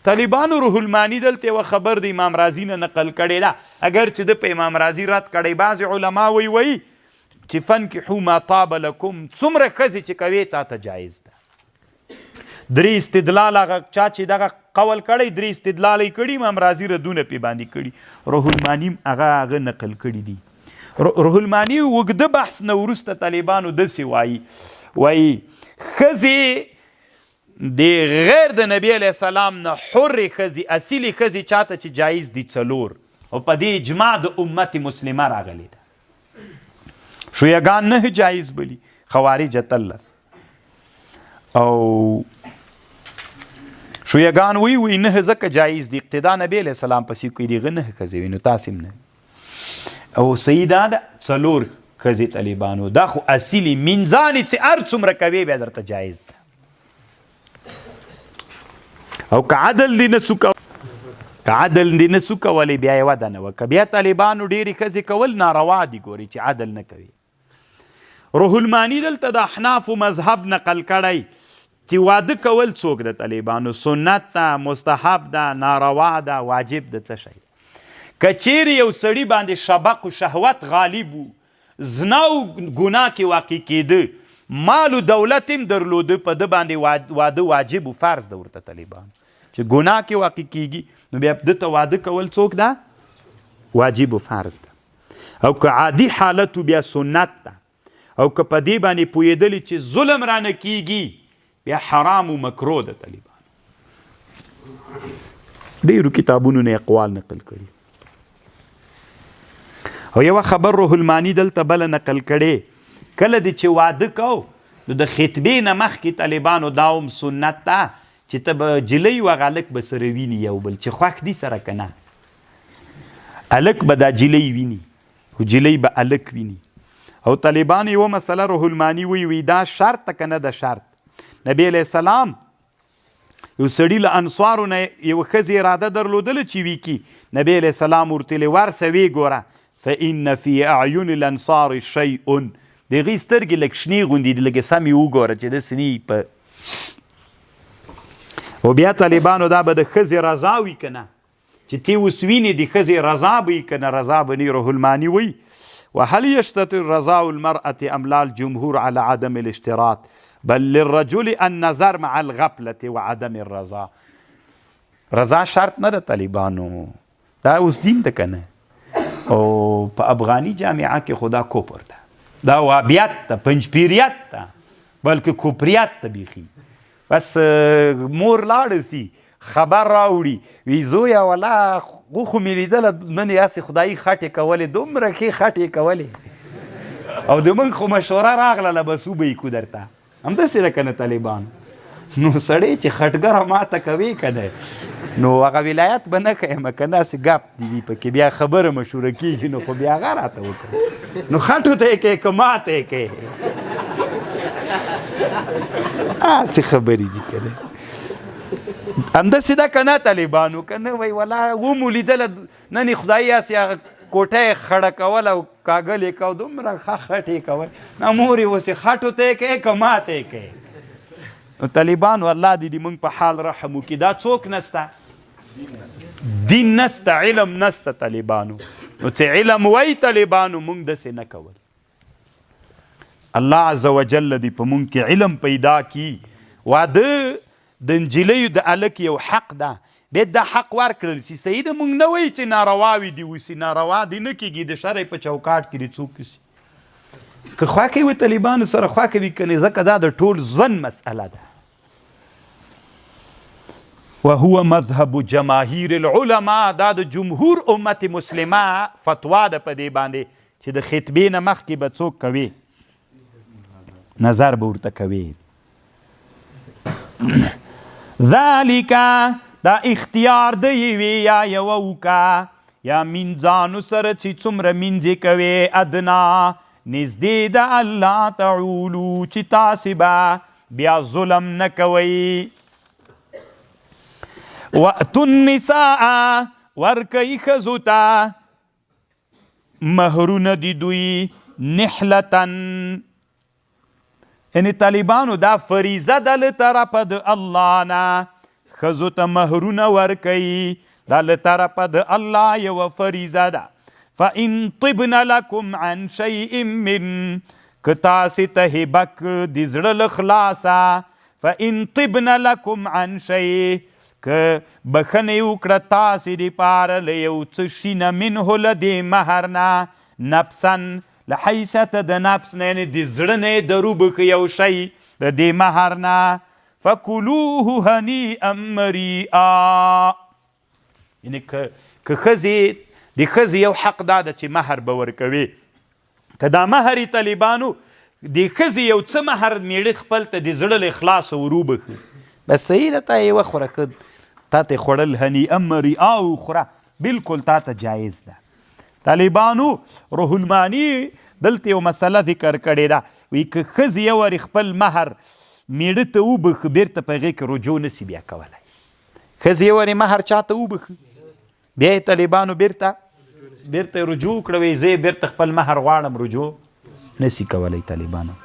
طالبانو روح المانی دلته یوه خبر د امام رازی نه نقل کړې ده، اګر چې ده په امام رازی رد کړی، بعضې علما وایي وایي چې فانکحو ما طاب لکم، څومره ښځې چې کوې تا ته جایز ده. درې استدلال هغه چا چې دغه قول کړی درې استدلال یې کړي، امام رازی ردونه پې باندې کړي، روح المانی هغه هغه نقل کړي دي. روح المانی اوږده بحث نه وروسته طالبانو داسې وایي، وایي ښځې د غیر د نبی علیه السلام نه حرې ښځې، اصیلې ښځې چاته چې جایز دي څلور، او په دې اجماع د امت مسلمه راغلې ده. شیعه ګان نه جایز بلی، خوارج 18 او شیعه ګان وی وی نه ځکه جایز دي، اقتدا نبی علیه السلام پسې کوي، دغه نه ښځې وي نو تاسې هم نه. او صحیح دا ده څلور ښځې طالبانو دا خو اصیلې مینځانې چې هر څومره کوې بیا درته جایز ده. او که عدل دی نسو که عدل دی نسو کولی بیا یې وده نه وکړه. بیا طالبانو ډېرې ښځې کول ناروا دي، ګوري چې عدل نه کوي. روح المانی دلته د احنافو مذهب نقل کړی چې واده کول څوک د طالبانو سنت ده، مستحب ده، ناروا ده، واجب ده، څه شی ده. که چیرې یو سړي باندې شبق و شهوت غالب وو، زنا او ګناه کې واقع کېده، مال و دولت هم درلوده، په ده باندې واده واجب و فرض ده ورته طالبانو چې ګناه کې واقع کېږي نو بیا ده ته واده کول څوک ده؟ واجب و فرض ده. او که عادي حالت بیا سنت ده. او که په دې باندې پوهېدلی چې ظلم رانه کیږي بیا حرام و مکروه ده. طالبانو ډېرو کتابونو نه اقوال نقل کړي. او یوه خبر روح المانی دلته بله نقل کړې، کله دې چې واده کو نو د خطبې نه مخکې طالبانو دا هم سنت ده چې ته به جلۍ او هغه هلک به سره ویني یو بل چې خوښ دي سره که نه. هلک به دا جلۍ ویني او جلۍ به هلک ویني. او طالبان یوه مسله روح المانی وی وی دا شرط که نه ده شرط. نبی علیه السلام یو سړي له انصارو نه یوه ښځې اراده درلودله چې ویکي، نبی علیه السلام ورته ویلي ورسه ویې ګوره، فإن فی اعین الانصار شیء، د هغې سترګې لږ شنې غوندې دي، لږې سمې وګوره چې داسې نه په. او بیا طالبانو دا به د ښځې رضا وي که نه، چې تی اوس وینې د ښځې رضا به وي که نه رضا به نه. روح المانی وایي وهل يشترط رضاء المرأة أم لا؟ الجمهور على عدم الاشتراط بل للرجل النظر مع الغفلة وعدم الرضا. رضا شرط نه ده طالبانو، دا اوس دین ده که نه؟ او په افغاني جامعه کې خو دا کفر ده، دا وابیت ده، پنجپیریت ده، بلکې کفریت ده بیخي. بس مور لاړه سي خبر راوړي وی زویه ولا غوښو مې لیدله نن یې هسې خدایي خټې کولې، دومره ښې خټې کولې، او د موږ خو مشوره راغله بس وبه یې کو درته، همداسې ده که نه طالبان؟ نو سړی چې خټګره ماته کوي که نه نو هغه ولایت به نه ښیم که نه هسې ګپ دي وي پکې، بیا خبره مشهوره کېږي، نو خو بیا هغه راته وکړه، نو خټو ته یې کوې که ماته یې کوې؟ هسې خبرې دي که نه؟ همداسې ده که نه طالبانو؟ که نه وایي ولا ومو لیدله نن یې خدای هسې هغه کوټه یې خړه کوله او کاږل یې کوه، دومره ښه خټې یې کول، نه مور یې اوس یې خټو ته یې کوې که ماته یې کوې؟ نو طالبانو الله دې دې موږ په حال رحم وکړي. دا څوک نسته؟ دین نسته، علم نسته طالبانو. نو چې علم وای طالبانو موږ داسې نه کول. الله عز وجل دې په موږ کې علم پیدا کړي. واده د نجلۍ د هلک یو حق ده، باید دا حق ورکړل سي. صحیح ده، موږ نه وایو چې ناروا وي دې وسي، ناروا دې نه کېږي، د شرع په چوکاټ کې دې څوک وسي. که خوښه وي طالبانو سره خوښه وي که نه، ځکه دا د ټول ژوند مسئله ده. وهو مذهب جماهیر العلماء، دا د جمهور امت مسلمه فتوا ده په دې باندې چې د خطبې نه مخکې به څوک کوي نظر به ورته کوي. ذالک دا اختیار د یوې یا یوه وکا یا مینځانو سره چې څومره مینځې کوې، ادنا نږدې د الله تعولو چې تاسې به بیا ظلم نه کوئ. وأتوا النساء ورکئ ښځو ته مهرونه د دوی نحلتن، یعنی طالبانو دا فریضه ده له طرفه د الله نه ښځو ته مهرونه ورکوي، دا له طرفه د الله یوه فریضه ده. فإن طبن لکم عن شیء من، که تاسې ته هبه کړ د زړه له خلاصه، فإن طبن لکم عن شیء، که بښنه یې وکړه تاسې دپاره له یو څه شي نه، منه له دې مهر نه، نفسا له حیثیته د نفس نه، یعنې د زړه نه یې دروبښه یو شی د دې مهر نه، فکلوه هنیئا مریئا. یعنې که که ښځې د ښځې یو حق دا ده چې مهر به ورکوي، که دا مهر یې طالبانو د ښځې یو څه مهر میړه خپل ته د زړه له اخلاصه وروبښي، بس صحیح ده، تا یې وخوره، که تا ته خوړل هنیئا مریئا وخوره، بالکل تا ته جایز ده. طالبانو روح المانی دلته یو مسله ذکر کړې ده، وی که ښځې یو وارې خپل مهر میړه ته وبښي، بیرته په هغې کې رجوع نسی بیا کولی. ښځې یو وارې مهر چاته وبښي، بیا یې طالبانو بیرته بیرته رجوع وکړه، وی زه یې بیرته خپل مهر غواړم، رجوع نسی کولی طالبانو.